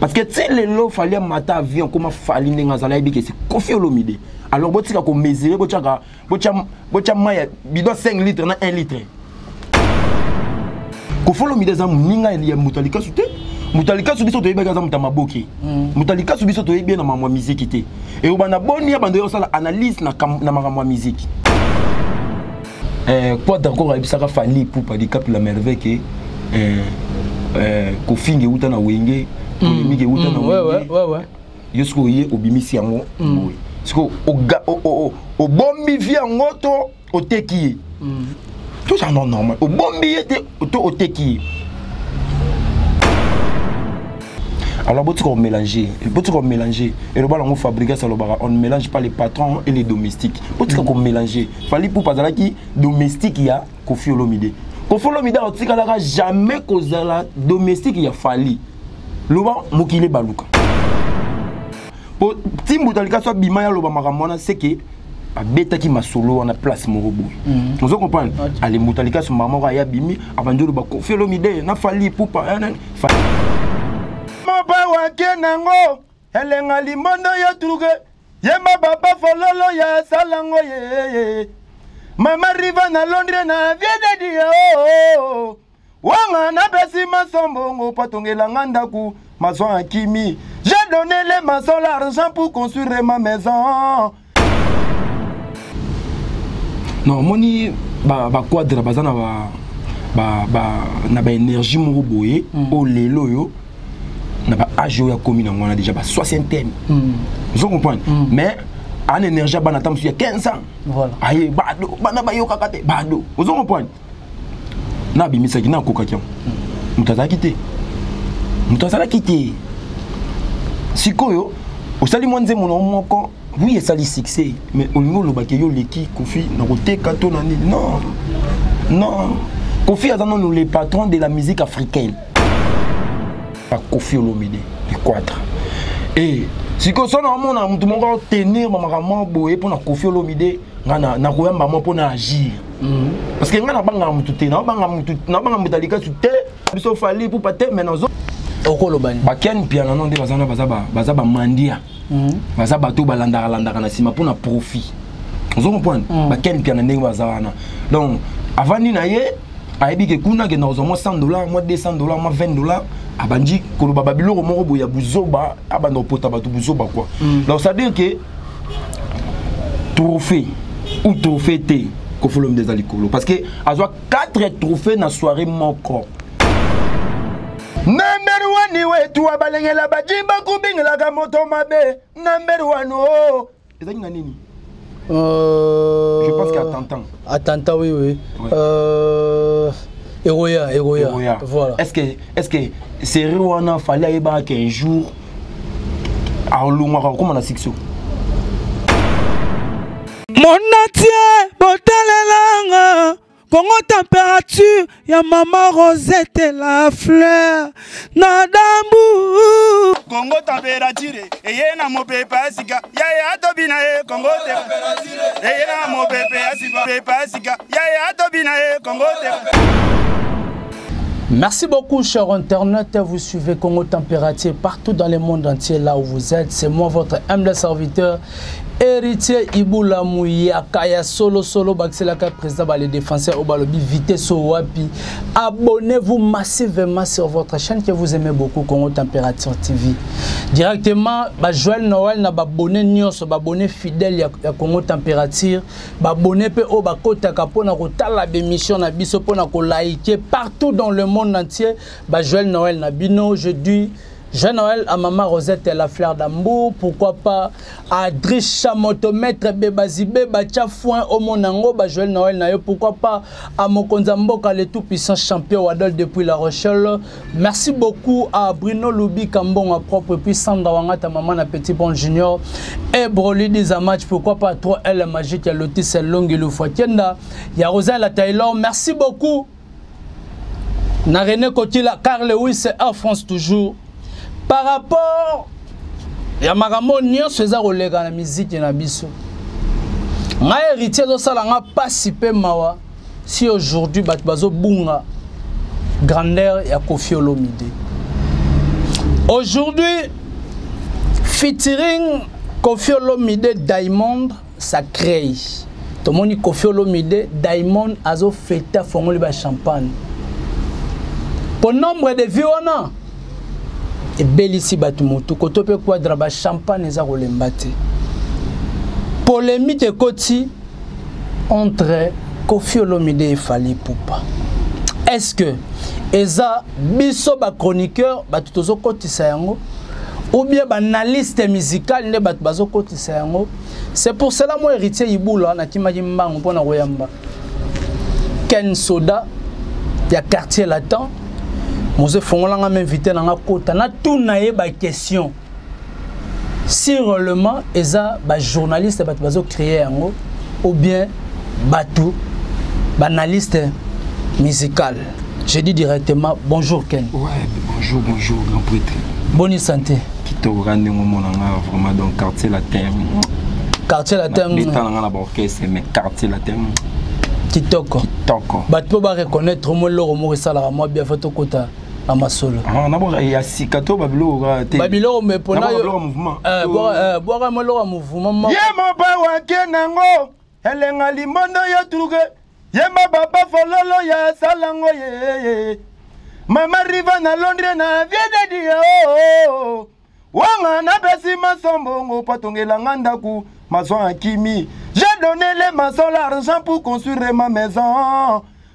Parce que ti lelo Fally amata avion koma Fally ndenge azala yebi ke c'est Koffi Olomide. Alors botika ko mesurer botiaka botia botia mai ya bidon 5 litres na 1 litre. Koffi Olomide aza moninga ya moto ya likasu te. Moto ya likasu biso toyebaki aza moto ya maboke. Moto ya likasu biso toyebi ye na makambo ya miziki te. Eyobanda boni ya bando ya kosala analyse na na makambo ya miziki. Quadra encore ayebisaka Fally Ipupa Dicap la merveille ke kofinga euta na Wenge, polémique euta na Wenge. Yo sikoyo ye obimisi yango boye. Sikoyo obombi vie yango to oteki ye. Tout ça non normal. Obombi ye te to oteki ye. Alors, botika ko mélanger, botika ko mélanger. Et le balango Fabregas alobaka, on ne mélange pas les patrons et les domestiques. Botika ko mélanger. Fally Ipupa azalaki domestique ya Koffi Olomide. Koffi Olomide atikalaka jamais kozala domestique ya Fally. Loba mokili baluka. Po timbuta likaso abima ya loba makambo wana c'est que abetaki masolo wana place moko boye. Ozo comprendre? Ale mbuta likaso mama moko aya bimi abandi loba Koffi Olomide na Fally Ipupa, hein, hein, Fally. Mopa wake nango elenga limbondo yo truke yemba papa fololo ya salango ye mama riva na Londres na vie de Dieu wanga na pesi masombongo po atongelanga ndaku maçon akimi j'ai donné les maçons l'argent pour construire ma maison. Non, moni ba quadra baza na ba, ba, ba, na ba énergie moko boye, o lelo yo na ba âge oyo akomi na ngwana déjà ba soixantaine. Vous comprenez? Mais en énergie bana tam ya 15 ans. Aye bado bana ba yoka kate bado. Vous comprenez? Na bimisaki na kokaki. Mutu azalaki te. Mutu azalaki te. Sikoyo osali mwa nzembo na moko, oui esali succès, mais olingi olobaki yo leki Koffi na koteka to na nini? Non. Non. Koffi aza nanu le patron de la musique africaine. Ba Koffi Olomide, le quadra. Et sikoyo so na omona mutu moko tenir ba makambo boye pona Koffi Olomide, nga na koyamba mo pona agir. Parce que nga na banga mutu te, na banga mutu, na banga mutu alika su te, biso Fally Ipupa te, mais nazo okoloba ni. Ba Ken Mpiana non nde baza na baza ba, baza ba mandia. Baza bato balandaka landaka na sima pona profit. Ozo comprendre? Ba Ken Mpiana ndenge baza wana. Donc avandi na ye ayebi ke kuna ke nakozwa mwa cent dollars, mwa deux cent dollars, mwa vingt dollars, abandi koloba ba biloko moko boye ya buzoba, abanda kopota bato buzoba quoi. Donc ça veut dire que trophée ou trophée te Koffi Olomide eza likolo parce que azwa 4 trophées na soirée moko. Number 1 wetu abalengela bajimba kubingelaka moto mabe. Number 1 oh. Ezali na nini? Je pense qu'à Tantan. À Tantan, oui, oui. Ouais. Eroya, Eroya. Eroya. Voilà. Est-ce que série wana fallait ayeba qu'un jour alongwaka kokoma na succès? Mon entier, botelelanga. Congo température, ya maman Rosette la fleur. Nadambu. Congo température, eye na mopepe asika. Ya ya tobina ye Congo température. Eye na mopepe asika, pepe asika. Ya ya tobina ye Congo température. Merci beaucoup, chers internautes. Vous suivez Congo Température partout dans le monde entier, là où vous êtes. C'est moi, votre humble serviteur, Héritier Ibula Muyaka, ya solo solo, Baxelaka, président, bah, les défenseurs, au balobi, vitesse au wapi. Abonnez-vous massivement sur votre chaîne que vous aimez beaucoup, Congo Température TV. Directement, bah, Joël Noël n'a pas abonné nyonso, bah, abonné fidèle ya, ya Congo Température, bah, abonné pe au bah, kota kapo na kotala bémission na biso po na ko liker partout dans le monde entier. Bah, Joël Noël na bino, je dis Joël Noël à Maman Rosette et la fleur d'amour, pourquoi pas à Drisha Motomètre Bebazibe Bacha Foin au Monango, bah Joël Noël na yo, pourquoi pas à Mokonza Mboka, le tout puissant champion Wadol depuis La Rochelle. Merci beaucoup à Bruno Loubi Kambon à propre, puis Sandra Wangata, maman à Petit Bon Junior et Broly Dizamach, pourquoi pas 3L Magique, ya Lotis Longi Lufuakenda, ya Rosa la Taylor, merci beaucoup. Na René Kotila, Carl Lewis, Air France toujours. Par rapport ya makambo nyonso eza koleka na musique na biso. Ngai héritier ezosala nga pasi pe mawa si aujourd'hui bato bazobunga grandeur ya Koffi Olomide. Aujourd'hui, featuring Koffi Olomide Diamond, ça crée. Tomoni Koffi Olomide Diamond azo fêter fongoli ba champagne. Pour nombre de vues wana ebelisi bato motu koto mpe quadra ba champagne eza kolemba te. Polémique ekoti entre Koffi Olomide et Fally Ipupa. Est-ce que eza biso ba chroniqueur bato tozokotisa yango ou bien ba analyste musical nde bato bazokotisa yango? C'est pour cela moi Héritier Ibula nakimaki mbangu mpona koyamba Ken Soda ya Quartier Latin. Moze fongolanga m'invité nanga kota natuna ye ba question si réellement eza ba journaliste bato bazo créer yango ou bien bato ba analyste musical. Je dis directement bonjour Ken. Ouais, bonjour, bonjour grand prêtre. Bonne santé. Kitoko ndenge omona nga vraiment donc Quartier Latin. Quartier Latin. Beta na nga na ba orchestre mais Quartier Latin. Kitoko. Kitoko. Bato mpo ba reconnaître mo eloko moko esalaka mwa bien fo tokota na masolo. Ah, na bo ya sika to ba biloko kaka te. Ba biloko mais pona Na bo yo biloko ya mouvement. Bwaka mo eloko ya mouvement moko. Ye mopa wake nango elenga limbondo yo turuke ye mababa fololo ya salango ye mama riva na Londres na vie de Dieu oh, oh. Wanga na pesi masombongo po atongelanga ndaku maçon akimi. J'ai donné les maçons l'argent pour construire ma maison.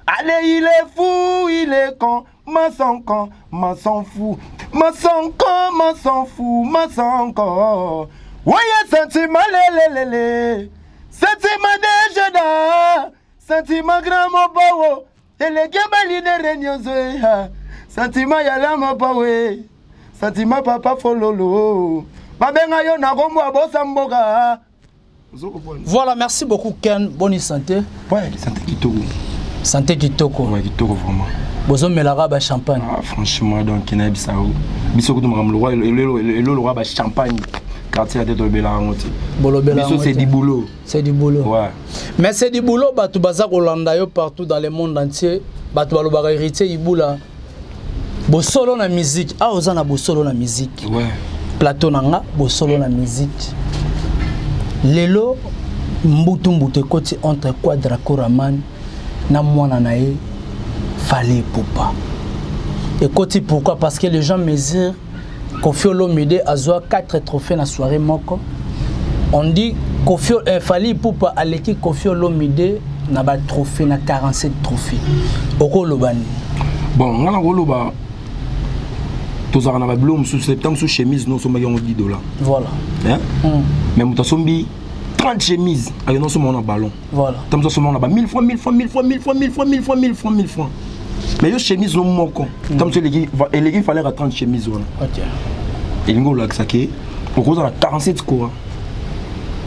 Allez, il est fou, il est con, maçon con, maçon fou, maçon con, maçon fou, maçon con. Voyez sentiment lelelele, sentiment de jeda, sentiment grand mobawo, eleke balidere nyonso ya, sentiment ya la mobawe, sentiment papa fololo, babenga yo na kombo abosa mboka. Voilà, merci beaucoup Ken, bonne santé. Ouais, santé kitoko. Santé kitoko. Ouais, kitoko vraiment. Bozo melaka ba champagne. Ah, franchement donc nayebisa yo. Biso kutu makambo lokwa elolo lokwa ba champagne. Quartier la tête olobela yango te. Bolobela Biso yango c'est te. du boulot. C'est du boulot. Ouais. Mais c'est du boulot, bato baza kolanda yo partout dans le monde entier. Bato balobaka Héritier Ibula. Bosolo na musique. Ah, oza na bosolo na musique. Ouais. Plateau na nga, bosolo na musique. Lelo mbutu mbutu ekoti entre Quadra Koraman na mwana na ye Fally Ipupa. Ekoti pourquoi? Parce que les gens mesurent Koffi Olomide azwa 4 trophées na soirée moko. On dit Koffi Fally Ipupa aleki Koffi Olomide na ba trophée na 47 trophées. Okoloba nini? Bon, nga na koloba tozalaka na ba biloko mosusu, c'est peut-être mosusu chemise non osombaki yango 10 $. Voilà. Hein? Mais moto asombi 30 chemises, akende osomba yango na ballon. Voilà. Ntango mosusu asomba yango na ba 1000 francs, 1000 francs, 1000 francs, 1000 francs, 1000 francs, 1000 francs, 1000 francs, 1000 francs. Mais yo chemise no moko, ntango mosusu eleki valeur ya 30 chemise wana. Ok. Elingi olakisa ke okozala na 47 kora.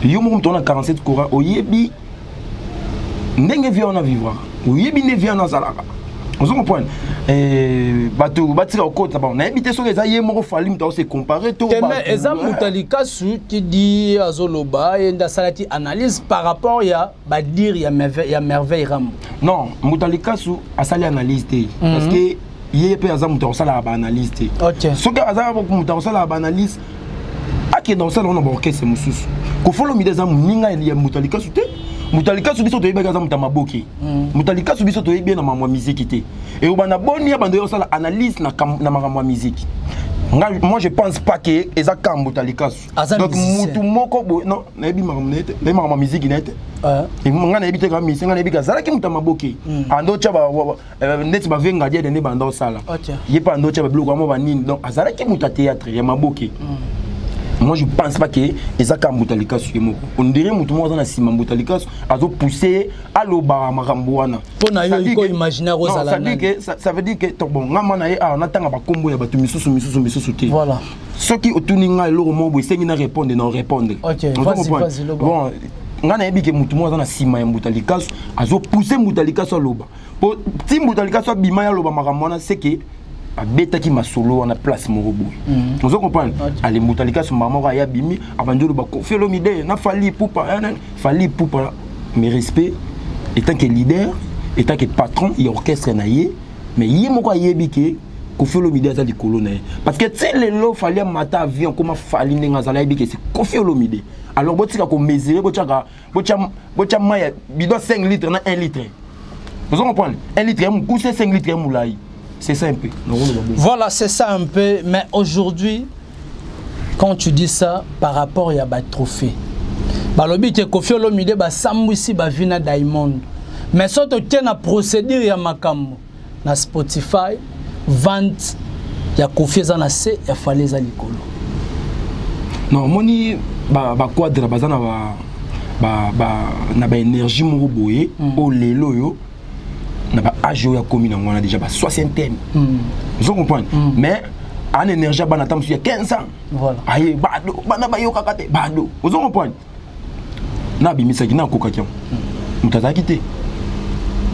Yo moko moto wana 47 kora, oyebi ndenge vie wana vivra. Oyebi nde vie wana azalaka. Ozo comprendre? Bato batika kokota bango. Nayebi te soki eza ye moko Fally moto azo se comparer to Te, mais bato. eza moto ya likasu qui dit azoloba ye nde asalaki analyse par rapport ya badire ya merveille, ya Merveille Rambo. Non, moto ya likasu asali analyse te. Parce que ye mpe aza moto akosalaka ba analyse te. Ok. Soki aza moto akosalaka ba analyse, akenda kosala wana ba orchestre mosusu. Koffi Olomide eza moninga ya moto ya likasu te. Moto ya likasu biso toyebaki aza moto ya maboke. Moto ya likasu biso toyebi ye na makambo ya miziki te. E obanda boni ya bando ya kosala analyse na makambo ya miziki. Nga, moi je pense pas que eza kaka moto ya likasu. Aza Donc, musicien. motu moko boye, non, nayebi makambo na ye te, nayebi makambo ya miziki na ye te. E nga nayebi te kaka musicien, nga nayebi kaka azalaki moto ya maboke. Ando tya ba, wa, wa, neti ba venga diede nde banda osala. Ok. Ye mpe ando tya ba biloko yango ba nini. Donc azalaki moto ya théâtre ya maboke. Moi je pense pas que eza kaka moto ya likasu ye moko. On dirait moto moko aza na nsima moto ya likasu azopousse alobaka makambo wana. Mpo na yo, Ça dit iko que imaginaire non, ozala ça dit nani? que ça, ça veut dire que to, bon, nga mwana ye awa natanga bakombo ya bato misusu, misusu, misusu te. Voilà. Soki otuni nga eloko moko boye, esengi na répondre, na répondre. Ok, Ozo vas-y, comprendre? vas-y, loba. Bon, nga nayebi ke motu moko aza na nsima ya moto ya likasu azopousse moto ya likasu aloba. Po ti moto ya likasu abima ye aloba makambo wana, c'est que abetaki masolo wana place moko boye. Ozo comprendre? Ok. Ale moto ya likasu mama moko aya abimi, abandi oloba Koffi Olomide na Fally Ipupa, hein, hein. Fally Ipupa, mes respects, en tant que leader, en tant que patron ya orchestre na ye, mais ye moko ayebi ke Koffi Olomide aza likolo na ye, parce que ti lelo Fally amata avion, koma Fally ndenge azala, ayebi ke c'est Koffi Olomide. Alors botika komesurer, botiaka, botya mai ya bidon 5 litres na 1 litre. Ozo comprendre? 1 litre ya mokuse, 5 litres ya molai. C'est ça un peu. Voilà, c'est ça un peu. Mais aujourd'hui, quand tu dis ça par rapport ya batrophée, balobi ke Koffi Olomide basambwisi bavie na Diamond, mais so totie na procédure ya makambo na Spotify, vente ya Koffi eza na se, ya Fally eza likolo. Non, omoni, baquadra baza na ba, ba, ba, na baénergie moko boye oyo lelo oyo na baage oyo akomi nango wana, déjà ba soixantaine, ozo comprendre? Mais ana énergie ya bana, ata mosusu ya 15 ans. Aye bado bana bayokaka te bado, ozo comprendre? Na abimisaki, na akokaki yango, moto azalaki te,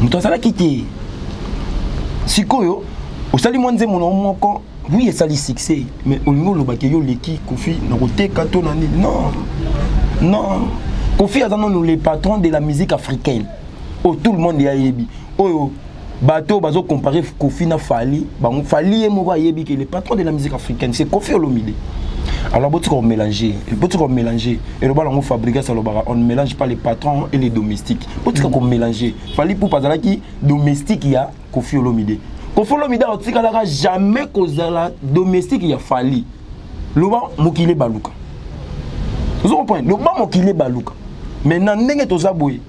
moto azalaki te. Sikoyo osali mwa nzembo na yo moko, oui, esali succès, mais olingi olobaki yo oleki Koffi na koteka to na nini? Non, non, Koffi aza nano le patron de la musique africaine oyo tout le monde ayebi. Oyo bato bazocompare Koffi na Fally, bango Fally ye moko ayebi ke le patron de la musique africaine, c'est Koffi Olomide. Alors botika komélanger, botika komélanger. Eloba nango Fabregas, alobaka: "On ne mélange pas les patrons et les domestiques." Botika komélanger. Fally Ipupa azalaki domestique ya Koffi Olomide. Koffi Olomide akotikalaka jamais kozala domestique ya Fally. Loba mokili baluka, ozo comprendre? Loba mokili baluka. Mais na ndenge toza boye,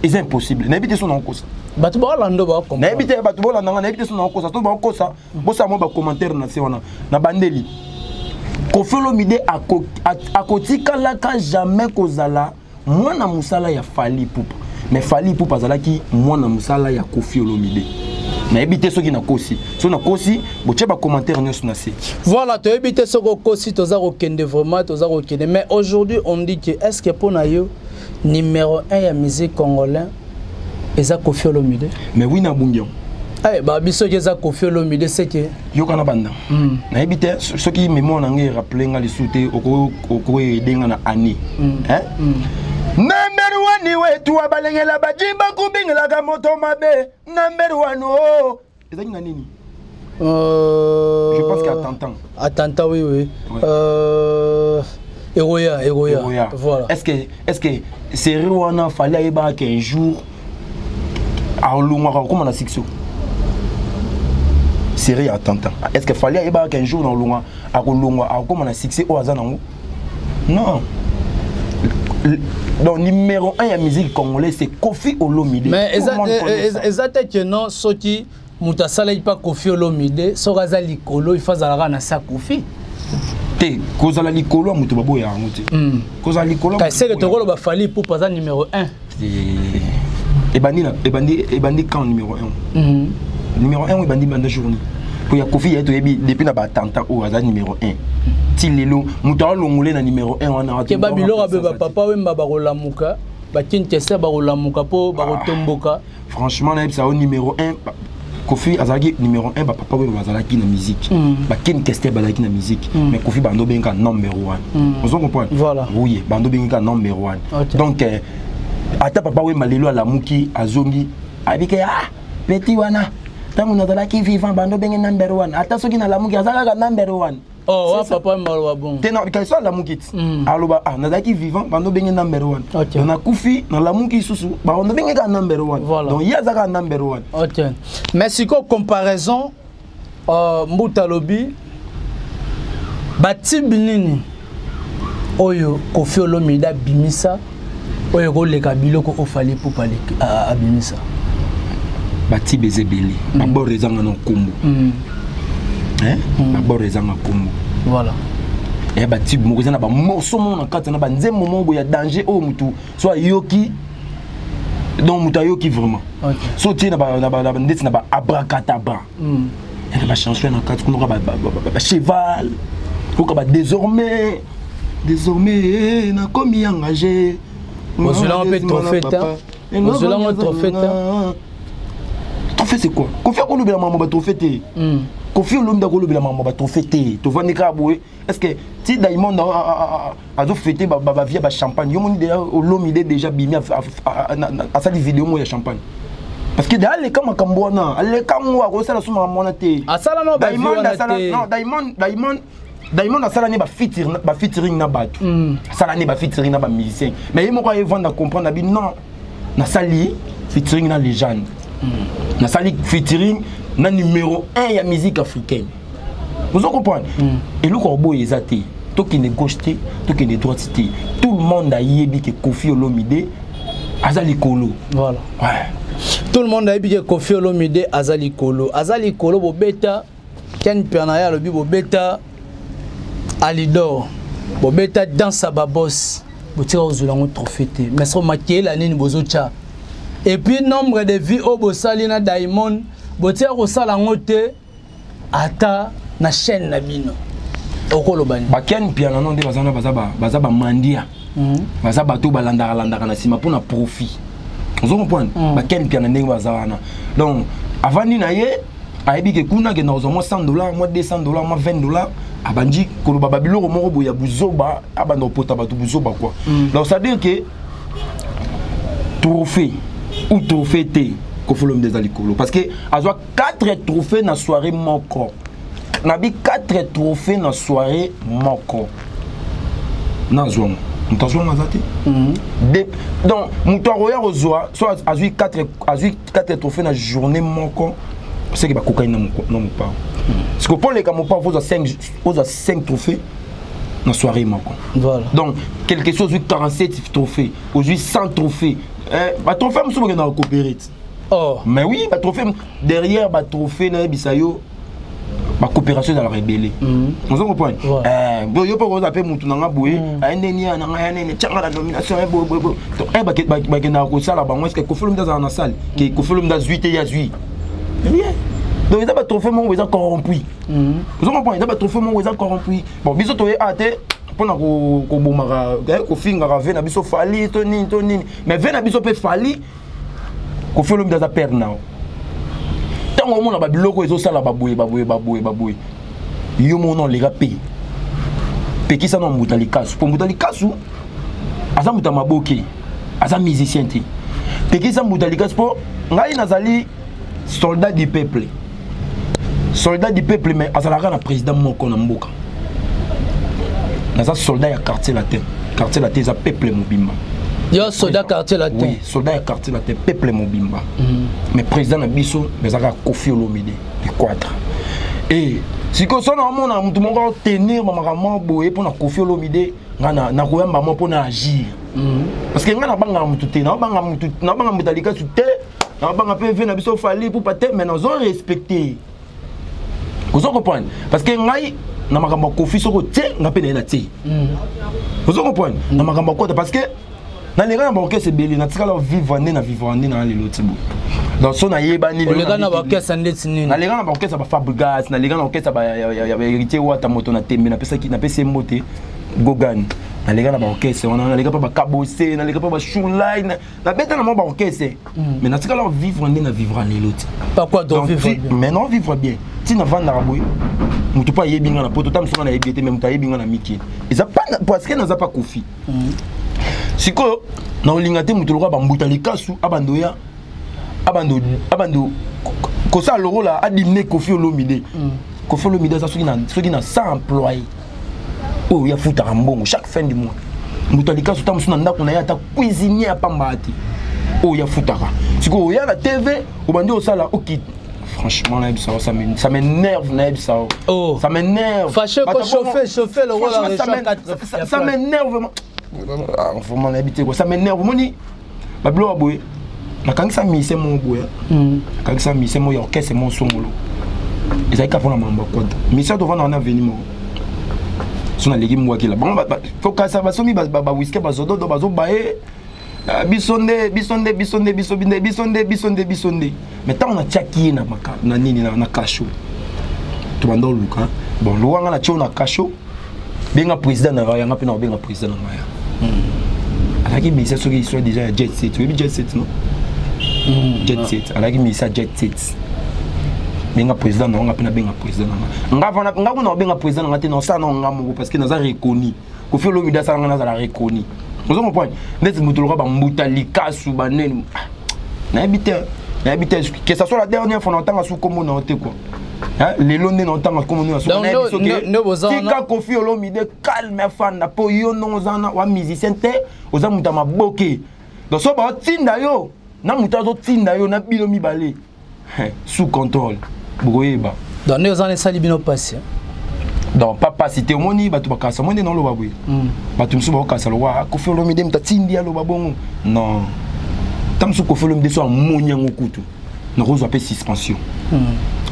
eza impossible. Nayebi te so nakokosa. Bato baolanda. Nayebi te, bato baolandanga, nayebi te so nakokosa to bakokosa. Bosala mwa bacommentaire na se wana. Na bandeli, Koffi Olomide akotikalaka jamais kozala mwana mosala ya Fally Ipupa, mais Fally Ipupa azalaki mwana mosala ya Koffi Olomide. Nayebi te soki nakosi. Soki nakosi, botie bacommentaire nyonso na se. Voilà, toyebi te soki okosi. Toza kokende, vraiment toza kokende. Mais aujourd'hui, on dit que, est ce que mpo na yo, numéro 1 ya musique congolais eza Koffi Olomide? Mais oui, nabungi yango. Eh, babi soki eza Koffi Olomide, seke Yokana banda, nayebi te soki mémoire na ngai erappeler nga lisusu te. Okoaider nga na année, hein? Number one wetu abalengela bajimba kubingelaka moto mabe. Number one o ezalaki na nini? Je pense qu'à Tantan. Attentat, oui. Ouais. Eroya, Eroya. Eroya. Voilà. Est-ce que série wana, Fally ayebaka qu'un jour alongwaka okóma na succès? Série ya Attentat, est ce que Fally ayebaka qu'un jour na olongwa, akolongwa, akokóma na succès oyo aza nango? Non. Donc numéro 1 ya musique congolaise, c'est Koffi Olomide. Mais Tout le monde connaît ça. Eza te ke non, soki moto asalaki mpa Koffi Olomide, soki aza likolo, il faut azalaka na sa Koffi. Te, kozala likolo ya moto, baboya yango te. Kozala likolo ya kasi seke moto. Tokoloba Fally Ipupa aza numéro 1. Ebandi na ebandi quand numéro 1? Numéro 1 ebandi banda journée po ya Koffi ye toyebi depuis na baattentat oyo aza numéro 1 ti lelo. Moto alongole na numéro 1 wana. Ke babiloko abe, bapapa Wemba bakolamuka, bakinkese bakolamuka mpo bakotomboka. Franchement, nayebisa yo, numéro 1, Koffi azalaki numéro 1. Bapapa oyo bazalaki na musique, baken Kester bazalaki na musique, mais Koffi bando obengaka number 1. Ozo comprendre? Voilà. Oui, bando obengaka number 1. Donc ata papa Wemba lelo alamuki, azongi, ayebike: "Ah, petit wana, ntango nazalaki vivant, bando obenge number 1. Ata soki nalamuki, aza kaka number 1." Oh, wa papa maloba bon. Te, na kasi so alamuki ti, aloba: "Ah, nazalaki vivant, bando obenge number 1. Ok. Donc nakufi, nalamuki lisusu, bando obenge kaka number 1." Voilà. Donc ye aza kaka number 1. Ok, mais sikoyo comparaison, mbuta alobi batibi nini oyo Koffi Olomide abimisa oyo ekoleka biloko oyo Fally Ipupa abimisa? Batibe eza ebele. Babord ezanga na nkombo. Babord ezanga nkombo. Eya batibe moko eza na bamorceau moko na kati na banzembo moko boye ya danger oyo mutu so ayoki, donc moto ayoki vraiment. So tie ndeti na ba Abracadabra, yaka bachanson na kati kuna, oka bacheval, oka ba désormais, désormais nakomi engagé. Ozwelanga mpe trophée te. Ozwelanga trophée te. Trophée, c'est quoi? Koffi akolobela makambo batrophée te. Koffi Olomide akolobela makambo batrophée te. Tovandi kaka boye. Est ce que ti Diamond azofêter bavia bachampagne, yo moni déjà Olomide déjà bimi, asali video moko ya champagne? Parce que da aleka makambo wana, aleka ngo, akosala so makambo wana te. Asala no ba Diamond asala, non, Diamond asala ne ba featuring na bato, asala ne ba featuring na ba musicien, mais ye moko ayevanda comprendre abi non, nasali featuring na légende, nasali featuring na numéro 1 ya musique africaine. Ozo comprendre? Eloko ya boye eza te. Tokende gauche te, tokende droite te, tout le monde ayebi ke Kofi Olomide aza likolo. Voilà. Ouais. Tout le monde ayebi ke Kofi Olomide aza likolo, aza likolo. Bobeta Ken Piana, ye alobi bobeta Alidor, bobeta Danse ya Babos, botika kozwela yango trophée te. Mais so makeyela nini bozotya? Et puis nombre de vie oyo bosali na Diamond, botika kosala yango te ata na chaîne na bino. Okoloba nini? Baken Piana no nde baza na baza bamandia, baza bato balandaka landaka na nsima mpona profit. Ozo comprendre? Baken Piana, ndenge baza wana, donc avandi na ye, ayebi ke kuna akenda kozwa mwa 100 $, mwa 200 $, mwa 20 $, abandi koloba babiloko moko boye ya buzoba, abanda kopota bato buzoba quoi. Donc ça veut dire que trophée ou trophée te, Kofi Olomide eza likolo, parce que azwa 4 trophées na soirée moko. Nabi 4 trophées na soirée moko, nazwango, moto azwango aza te. Donc moto akoya kozwa so azwi 4, azwi 4 trophées na journée moko, seke bakokani na Mopao. Siko mpo oleka Mopao, ozwa 5, ozwa 5 trophées na soirée moko. Voilà. Donc quelque chose, ozwi 47 trophées, ozwi 100 trophées, ba trophée mosusu bokendaka coopérer ti. Oh. Mais oui, ba trophée, derrière ba trophée, nayebisa yo, ba coopération ezalaka ebele. Ozo comprendre? Bo yo mpo koza mpe mutu nanga boye, aye ndeni ya nanga ya nene tianga na nomination ye boye boye boye. Donc bakendaka kosala bango. Est ce que Kofi Olomide azala na salle ke Kofi Olomide azwi te? Ye azwi rien. Donc eza ba trophée moko eza corrompu. Ozo comprendre? Eza ba trophée moko eza corrompu. Bon, biso toye a te mpona kobomaka, kofingaka ve na biso Fally to nini to nini, mais ve na biso mpe Fally, Kofi Olomide aza père nao. Ntango omona babiloko ezosala baboye baboye baboye baboye, yo mona oleka mpe pekisa na mbuta likasu, mpo mbuta likasu aza moto ya maboke, aza musicien te. Pekisa mbuta likasu, mpo ngai nazali soldat du peuple, soldat du peuple, mais azalaka na président moko na mboka. Naza soldat ya Quartier Latin. Quartier Latin eza peuple mobimba. Yo soldat Quartier Latin? Oui, soldat ya Quartier Latin, peuple mobimba. Mais président na biso ezalaka Kofi Olomide, le Quadra. E sikoyo so naomona motu moko aotenir bamakambo boye mpona Kofi Olomide, nga nakoyamba mo mpona agir, parce que nga nabangaka motu te, naobanga motu, naobanga moto alikasu te, naobanga mpe ve na biso Fally Pupa te, mais nazo respecte. Ozo comprendre? Parce que ngai na makambo ya Kofi, soko tie nga mpe na ye na tie. Ozo comprendre? Na makambo ya kota, parce que nalenga na ba orchestre ebele, natikala vivre nde na vivre nde na lelo ti boye. Donc so nayebani. Oleka na ba orchestre ndeti nini? Nalenga na ba orchestre ya bafabrigas, nalenga na orchestre ya ba Héritier Wata, moto na tembe, napesaki, napesi ye mbote Gogan. Nalenga na ba orchestre wana, nalenga mpe bakabose, nalenga mpe bashulai, nabeta na mwa ba orchestre, mais natikala vivre nde na vivre lelo ti. Pourquoi donc Donc, vivre bien? Mais non, vivre bien ntina vandaka boye, moto mpo ayebi nga na poto, ta mosu nga nayebi ete, mais moto ayebi nga na mikili eza pa parce que naza pa Kofi. Sikoyo na olinga te moto lokola bambuta likasu abando ya abando kosala lokola adimine Kofi Olomide. Kofi Olomide aza soki na 100 employé oyo ya futaka mbongo chaque fin du mois. Moto alikasu ta mosu na ndako na ye ata cuisinier apambaka te oyo ya futaka. Sikoyo oya na TV, obandi osala oki. Franchement, nayebisa yo, ça m'énerve, nayebisa yo. Oh. Ça m'énerve. Fâché Bato ko chauffer, chauffer le rôle. Franchement, ça m'énerve vraiment. Ah, vraiment, nayebi te quoi, ça m'énerve. Omoni babiloko ya boye, nakangisa mise moko boye, nakangisa mise moko ya orchestre moko songolo, ezalaki kaka mpona makambo ya kota mise. Tovanda wana aveni moko so naleki mbwakila bango, kokasa basomi ba whisky, bazododo, bazobaye. Ah, biso nde, biso nde, biso nde, biso nde, biso nde, biso nde, biso nde. Mais ntango natiaki ye na nini, na kasho, tobanda oluka. Bon, lowanga natie oyo na kasho, benga président na yanga mpe na kobenga président na ngai. Azalaki musicien soki soit déjà ya Jet Set. Oyebi Jet Set, non? Jet Set, azalaki musicien ya Jet Set. Benga président na nga mpe nabenga président na nga. Nga vana nga kuna kobenga président na nga te, naosala na nga moko, parce que naza reconnu. Kofi Olomide asala nga nazala reconnu. Ozo comprendre? Neti moto lokola bambuta likasu banene, nayebi te. Nayebi te, que ça soit la dernière fois na otanga su kombo na yo te quoi. Hein, lelo nde na otanga kombo na yo. Donc, Nayebi soki nde boza wana- tika Koffi Olomide calme, fanda, mpo yo ndongo oza na wa musicien te, oza moto ya maboke. Donc so baotinda yo na moto azotinda yo na bino mibale, sous contrôle, bokoyeba. Donc nde oza wana, esali bino mpasi, hein? Donc pas pasi te. Omoni bato bakasa, omoni nde naoloba boye, bato mosusu bakokasa lokwa Koffi Olomide moto atindi aloba bongo. Non, ta mosusu Koffi Olomide so amoni yango kutu, nakozwa mpe suspension.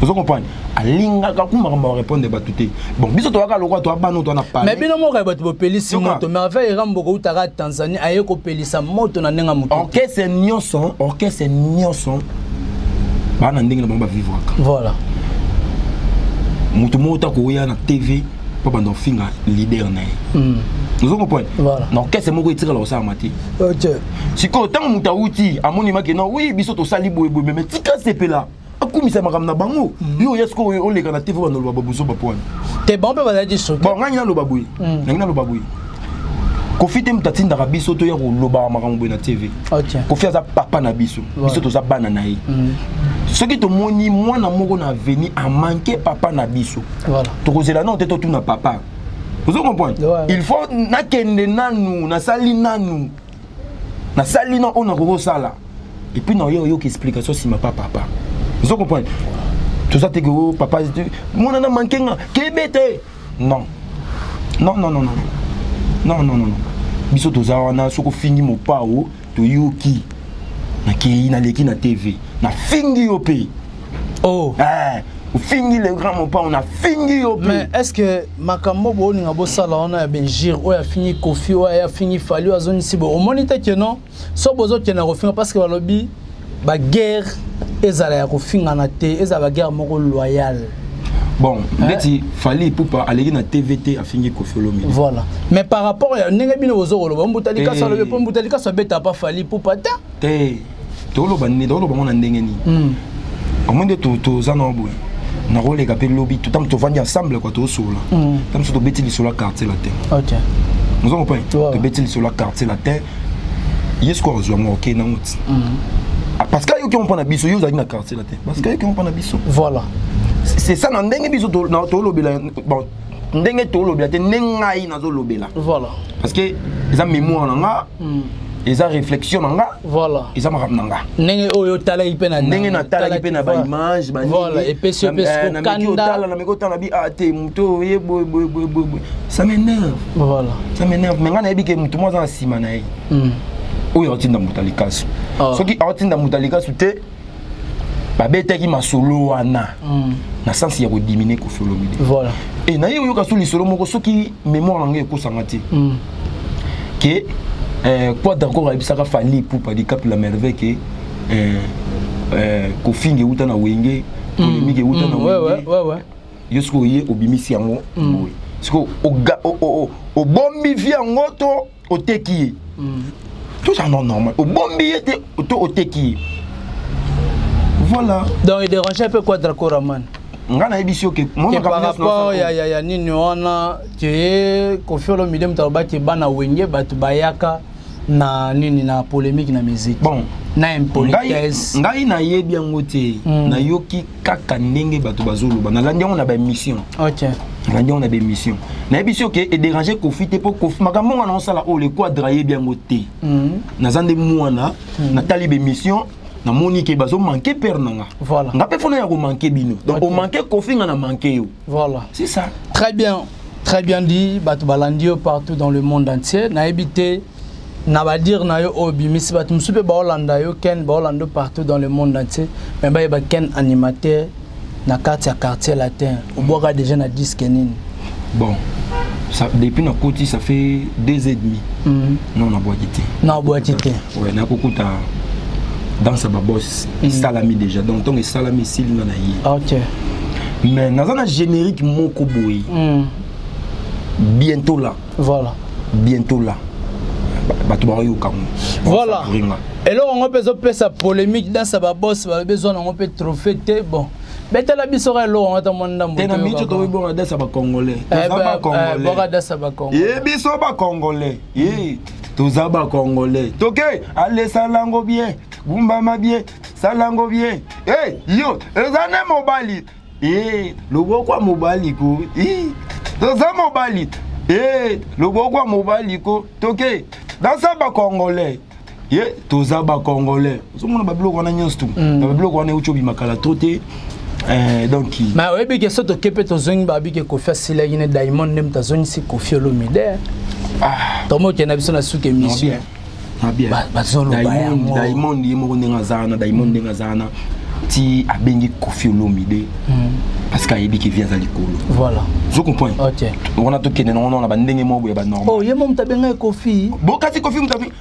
Ozo comprendre, alingaka ku makambo arépondre bato te. Bon, biso toyaka lokwa toya bana, toya na Mais palais. bino moko ya bato bopelisi Yoka. moto. Merveille Rambo outaka Tanzanie, aye kopelisa moto na ndenge ya moto te. Orchestre nyonso baa na ndenge na bango bavivraka. Moto moko ta koya na TV mpo banda ofinga leader na ye. Ozo comprendre? Voilà. Na orchestre moko etikala kosalama te. Sikoyo ntango moto awuti amoni make non, oui, biso tosali boyeboye, mais tika sepela, akumisa makambo na bango. Yo oya sikoyo oleka na TV, banda oloba babuzo bapo wana. Te, bango mpe bazalaki choqué. Bon, ngai naloba boye, nangi naloba boye, Koffi te moto atindaka biso toya kolobaka makambo boye na TV. Koffi aza papa na biso, biso toza bana na ye. Soki tomoni mwana moko na avenir amanke papa na biso, tokozela nano te totuna papa. Ozo comprendre? Ouais. Il faut nakende nanu, nasali nanu, nasali na oyo nakoki kosala, et puis naoya oyoka explication nsima pa papa. Ozo comprendre? Toza te ke o papa mwana na manke nga kebe te. Non, non, non, non, non, non, non, non, non. Biso toza wana, soki ofingi Mopao, toyoki, nakei, naleki na TV, nafingi yo mpe. Oh. Eh, ofingi le grand Mopao, nafingi yo mpe. Mais est ce que makambo boninga bosala wana ya benjir, oyo afingi Koffi, oyo afingi Fally, oyo azongisi boye, omoni te ke non, so bozokende kofinga, parce que balobi baguerre ezala ya kofingana te, ezala baguerre moko loyale? Bon, ndeti Fally Ipupa aleki na TV te, afingi Koffi Olomide. Voilà, mais par rapport ya ndenge bino bozokoloba, Mbuta Likaso Eh. alobi mpo Mbuta Likaso abeta pa Fally Ipupa te. Te, toloba nini? Toloba ngo na ndenge nini? Omoi nde toza na boye, nakoleka mpe lobi, ntango tovandi ensemble kwa, tosola, ntango mosusu tobeti lisolo ya Quartier Latin. Ozo comprendre? Tobeti lisolo ya Quartier Latin, ye sikoyo azwa yango, okei nango ti. Ah, parce que ayoki yango mpo na biso. Yo ozalaki na Quartier Latin, parce que ayoki yango mpo na biso. C'est ça, na ndenge biso tolobela, bon, ndenge tolobela te, nde ngai nazolobela. Parce que eza mémoire na nga, eza réflexion na nga, eza makambo na nga. Ndenge oyo otalaki mpe na Ndenge natalaki mpe na baimage. Voilà, epesi yo mpe siko kanda. Nameki otala bi, ah te, moto oye boye boye boye boye boye, ça m'énerve. Ça m'énerve, mais ngai nayebi ke moto moko aza na nsima na ye oyo aotinda moto alikasu. Soki aotinda moto alikasu te, babetaki masolo wana na sens ya kodiminuer Koffi Olomide. E naye oyoka so lisolo moko, soki mémoire na ngai ekosanga te, ke Quadra encore ayebisaka Fally Ipupa Dicap la Merveille ke kofinga euta na Wenge, polémique euta na Wenge. Yo sikoyo oye obimisi yango boye, sikoyo obombi vi yango to oteki ye? Tout ça non, normal, obombi ye te to oteki ye? Voilà. Donc il dérangeait un peu Quadra Koraman? Nga nayebisi yo ke ke par rapport ya nini wana, ke Koffi Olomide moto alobaki bana Wenge bato bayaka na nini, na polémique na musique, bon, na impolitesse. Ngai nayebi yango te. Nayoki kaka ndenge bato bazoloba, nalandi yango na baémission. Nalandi yango na baémission. Nayebi si oke edérange Koffi te, mpo Koffi, makambo nga naosala oyo, le Quadra ayebi yango te. Naza nde mwana, natali baémission, namoni ke bazomanke père na nga. Nga mpe fona ya komanke bino, donc omanke Koffi, nga na manke yo. C'est ça. Très bien, très bien dit. Bato balandi yo partout dans le monde entier. Nayebi te na badire na yo oyo obimisi, bato mosusu mpe baolanda yo ken, baolanda yo partout dans le monde entier, mais bayeba Ken animateur na kati ya Quartier Latin, obwaka déjà na disque nini? Bon, ça, depuis nakoti, ça fait 2 ans et demi. Non, nabwaki te. Na obwaki te? Ouais, nakokuta danse ya babos esalami déjà, donc ntongo esalami, esili, nga na ye. Mais naza na générique moko boye, bientôt là. Bientôt là, bato bakoyoka ngo. Voilà, eloko yango mpe ezopesa polémique, danse ya babos, balobi ezwa nango mpe trophée te. Bon, betela biso ka eloko yango ata mwa ndambo. Te, na miso tokoki danse ya bacongolais, toza bacongolais. Boka danse ya bacongolais. Ye biso bacongolais ye. Toza bacongolais. Toke ale, salango bien, gumbama bien, salango bien. Hey, yo eza nde mobali e loboko ya mobali ko. Toza mobali e loboko ya mobali ko. Toke dansa bacongolais ye, toza bacongolais. Ozomona babiloko wana nyonso tu na babiloko wana euti obima kala to te. Donc Mais oyebi ke so toke mpe tozongi, babi ke Kofi asilaki ne Diamond nde moto azongisi Kofi Olomide. Tomo okende biso na suki émission. Bien. Bazoloba yango. Diamond ye moko ndenge aza wana, Diamond ndenge aza wana ti abengi Kofi Olomide parce que ayebi ke vi aza likolo. Ozo comprendre? Wana tokende nango na bandenge moko boye banormal. Oh, ye mo moto abengaki Kofi? Bokati Kofi moto abi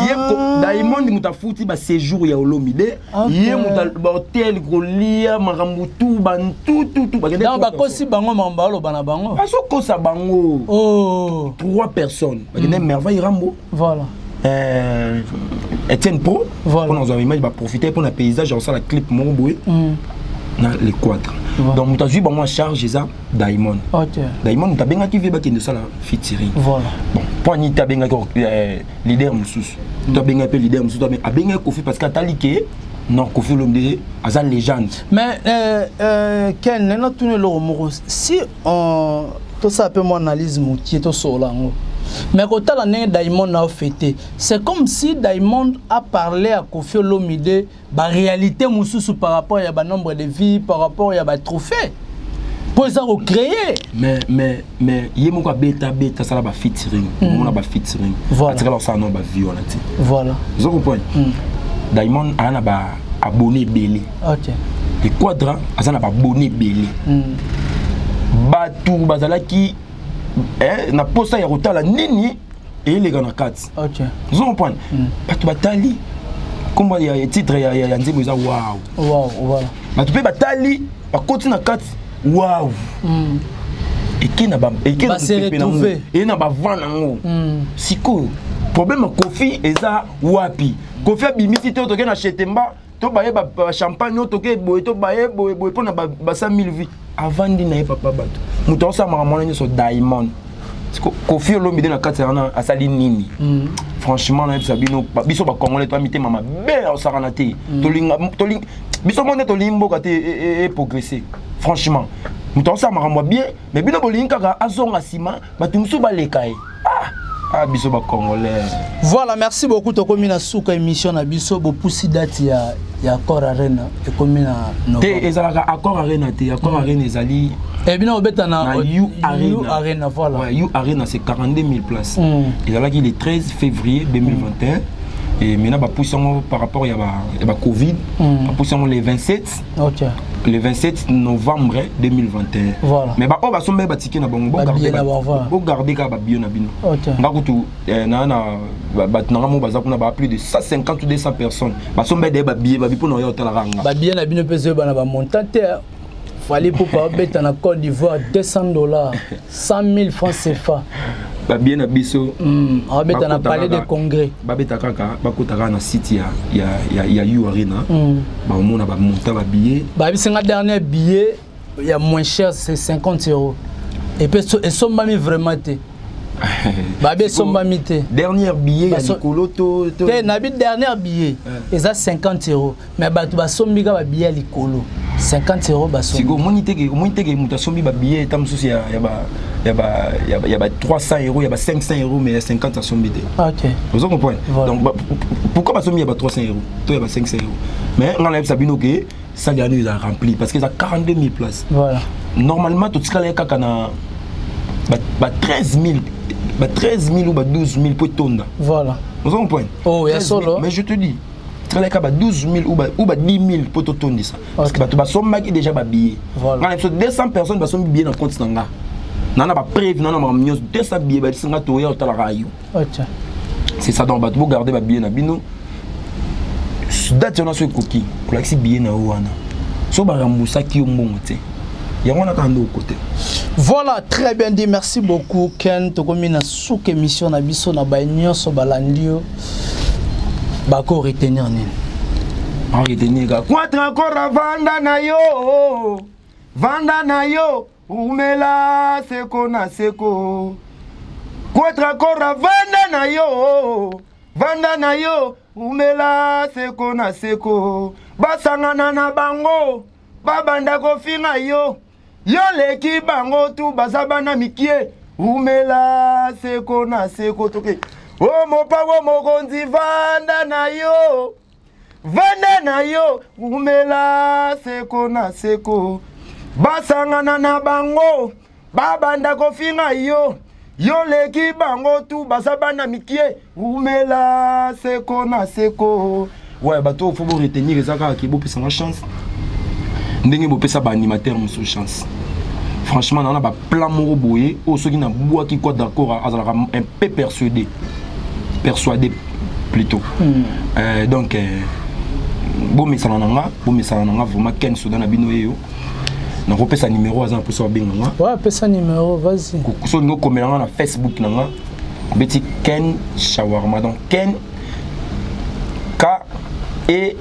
ye Diamond moto afuti baséjour ya Olomide, ye moto bahotel, kolia, makambo tu bantututu. Donc bakosi bango, makambo baoloba na bango. Bazokosa bango. Trois personnes bakende: Merveille Rambo, Etienne Pro mpona kozwa image, baprofite mpona paysage ya kosala clip moko boye na le Quadra. Donc moto azwi bango en charge eza Diamond. Diamond moto abengaki vie bakende osala featuring. Bon, mpo ani te abengaki leader mosusu to abengaki mpe leader mosusu, abengaki Kofi parce que atali ke non, Kofi Olomide aza légende. Mais Ken, nena tuni eloko moko. Si on tosala mpe mwa analyse mokie, tosolola yango, mais kotala ndenge Diamond a fêté, c'est comme si Diamond a parlé à Kofi Olomide baréalité mosusu par rapport ya banombre de vie, par rapport ya batrophée mpo eza kocréer. Mais ye moko abeta, abeta, asala bafeaturing, omona bafeaturing, atikala kosala no bavie wana te. Ozo comprendre? Diamond aza na baabonné ebele. Le Quadra aza na baabonné ebele. Bato bazalaki na posa ya kotala nini eyeleka na kati. Ozo comprendre? Bato batali kombo ya titre ya nzembo eza "Wow". Wow, voilà. Bato mpe batali, bakoti na kati, wow. Eke na eke na mopepe nango, eye na bavent nango. Sikoyo problème ya Kofi eza wapi? Kofi abimisi te toke na Chetemba, to baye bachampagne oyo, toke boye, to baye boye boye mpona ba 100 000 vues. Avandi na ye papa, bato moto aosala makambo wana nyonso Diamond. Kofi Olomide na kati wana asali nini? Franchement, nayebisa bino, biso bacongolais toya mitema mabe, osakana te. Tolinga biso mo nde tolingi mboka te eprogresse. Franchement, moto aosala makambo ya bien, mais bino bolingi kaka azonga nsima, bato mosusu baleka ye. Ah, biso bacongolais. Voilà, merci beaucoup. Tokomi na suka émission na biso. Bopusi date ya Accor Arena, ekomi na Te, ezalaka Accor Arena te. Accor Arena ezali e bino obeta na na U Arena. U Arena, voilà. Ouais, U Arena, c'est 42 000 places. Ezalaki le 13 février 2021 et maintenant bapusi yango par rapport ya ba Covid, bapusi yango le 27, le 27 novembre 2021. Mais baoyo basomba batike na bango, bogarde kaka babillet na bino. Nga kutu na bato nanga mo baza kuna, ba plus de 150 ou 200 personnes basomba de babillet, babi mpona oya otalaka nga. Babillet na bino mpe ezoyeba na bamontant te. Fally Ipupa obeta na Côte d'Ivoire 200 $, 100 000 francs CFA. Babillet na biso. Abeta na Palais de Congrès. Babeta kaka, bakota kaka na site ya U Arena, baomona bamontant babillet. Babisinga dernier billet ya moins cher, c'est 50 €, et puis esombami vraiment te, babi esombami te. Dernier billet ya likolo to? Te, nabi dernier billet eza 50 €, mais bato basombi kaka babillet ya likolo 50 € basombi. Sikoyo omoni teke moto asombi babillet eta mosusu ya ba 300 €, ya ba 500 €, mais ya 50 asombi te. Ozo comprendre? Donc pourquoi basombi ya ba 300 € to ya ba 500 €? Mais nga nayebisa bino ke salle wana eza rempli parce que eza 42 000 places. Normalement totikala ye kaka na ba 13 000, ba 13 000 ou ba 12 000 po etonda. Ozo comprendre? Oh, ya solo. Mais je te dis, tikala kaka ba 12 000 ou ba 10 000 po totondisa parce que bato basombaki déjà babillet. Nga na biso 200 personnes basombi billet na compte na nga, na bapreuve, na makambo nyonso. 200 billet balisi nga, toya otalaka yo. C'est ça. Donc bato bogarde babillet na bino. Date wana so ekoki, kolakisi billet na yo wana, so baremboursaki yo mbongo te, yango wana kaka nde okote. Voilà, très bien dit. Merci beaucoup, Ken. Tokomi na suka émission na biso. Na baye nyonso balandi yo, bako retenir nini? Retenir kaka Quadra encore, vanda na yo, vanda na yo, umela seko na seko. Quadra Kora, vanda na yo, vanda na yo, umela seko na seko. Basangana na bango, babanda kofinga yo. Yo leki bango tu baza bana mikie, umela seko na seko toke. O mopawo mokonzi, vanda na yo, vanda na yo, umela seko na seko. Basangana na bango, babanda kofinga yo. Yo leki bango tu baza bana mikie, umela seko na seko. Ouais, bato faut bo retenir eza kaka ke bopesanga chance ndenge bopesa ba animateur mosusu chance. Franchement, nana ba plan moko boye oyo soki nabwaki quoi, d'accord, azalaka un peu persuadé, persuadé plutôt. Donc bomesana na nga, bomesana na nga vraiment. Ken Soda na bino yeyo, nakopesa numéro, aza na mposa babenga nga. Ouais, pesa numéro, vas-y. Soki olingi okomela nga na Facebook na nga, obeti Ken Shawarma, donc Ken, K E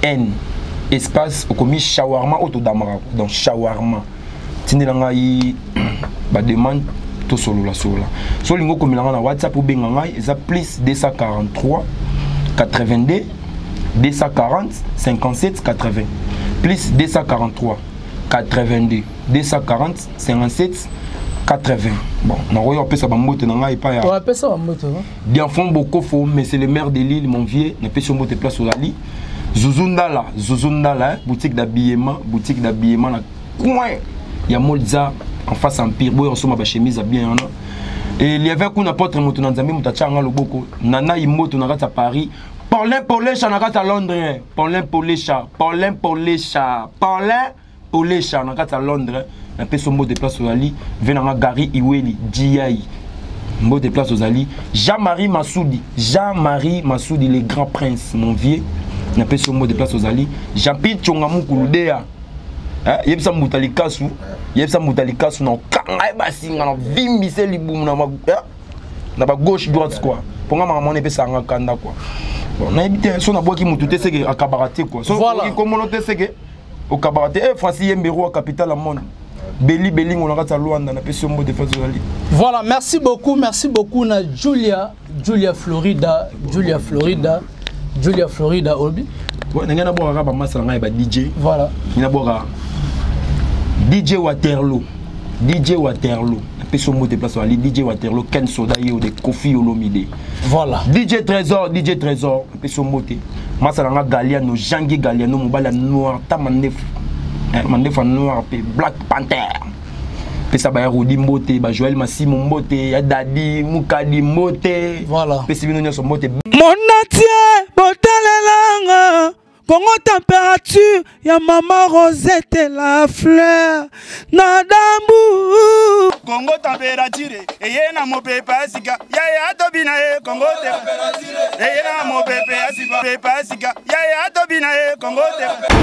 N espace, okomi Shawarma oyo todamaka, donc Shawarma. Tindela ngai bademande, tosolola solola. So olingi okomela nga na WhatsApp, obenga ngai, eza plus 243 82 240 57 80, plus 243 82 240 57 80. Bon, nakoki kopesa bambote na ngai epai ya Ouais, pesa bambote, hein. Dianfon Bokofo, mais c'est le maire de l'île, mon vieux, napesi yo mbote place ozali. Zuzu Ndala, Zuzu Ndala, hein, boutique d'habillement, boutique d'habillement na coin ya Molza en face Empire, boyo osoma ba chemise bien wana. Et il y avait kuna apôtre moto na Nzambe, moto atia nga loboko, Nana Imoto na kati ya Paris, Paulin Polesha na kati ya Londres, Paulin Polesha, Paulin Polesha, Paulin Polesha na kati ya Londres, napesi yo mbote place ozali. Ve nanga Gary Iweli, GI. Mbote place ozali. Jean-Marie Massoudi, Jean-Marie Massoudi, le grand prince, mon vieux. Napesi yo mbote place ozali. Jean-Pierre Tshonga Mukulu Dea. Hein, yebisa mbuta likasu, yebisa mbuta likasu na okanga ye basinga na vimbise libumu na ma, hein, na ba gauche droite quoi. Ponga makambo wana epesaka nga kanda quoi. Bon, nayebi te so nabwaki mutu te seke akabaka te quoi. So Voilà. okoki te seke okabaka te. Eh, Francis Yembe roi capitale ya monde. Beli Belingo na kati ya Luanda, napesi yo mbote place ozali. Voilà, merci beaucoup, merci beaucoup na Julia, Julia Florida, Julia Florida, Julia Florida Obi. Ouais, ndenge nabwakaka bamasa na ngai ya ba DJ. Voilà. Ngai nabwaka DJ Waterloo. DJ Waterloo. Napesi yo mbote place ozali DJ Waterloo, Ken Soda ye de Koffi Olomide. Voilà. DJ Trésor, DJ Trésor, napesi yo mbote. Masa na nga Galiano, Jean-Guy Galiano, mobali ya noir, ta mandefu. Eh, mandefu ya noir pe Black Panther. Pesa ba ya Rudi mbote, ba Joël Massimo mbote, ya Dadi Mukadi mbote. Voilà. Pesi bino nyonso mbote. Monatie botalelanga Congo température ya mama Rosette la fleur na dambu. Congo température eye na mopepe ya sika, yaya tobina ye. Congo température eye na mopepe ya sika, pepe ya sika, yaya tobina ye. Congo température.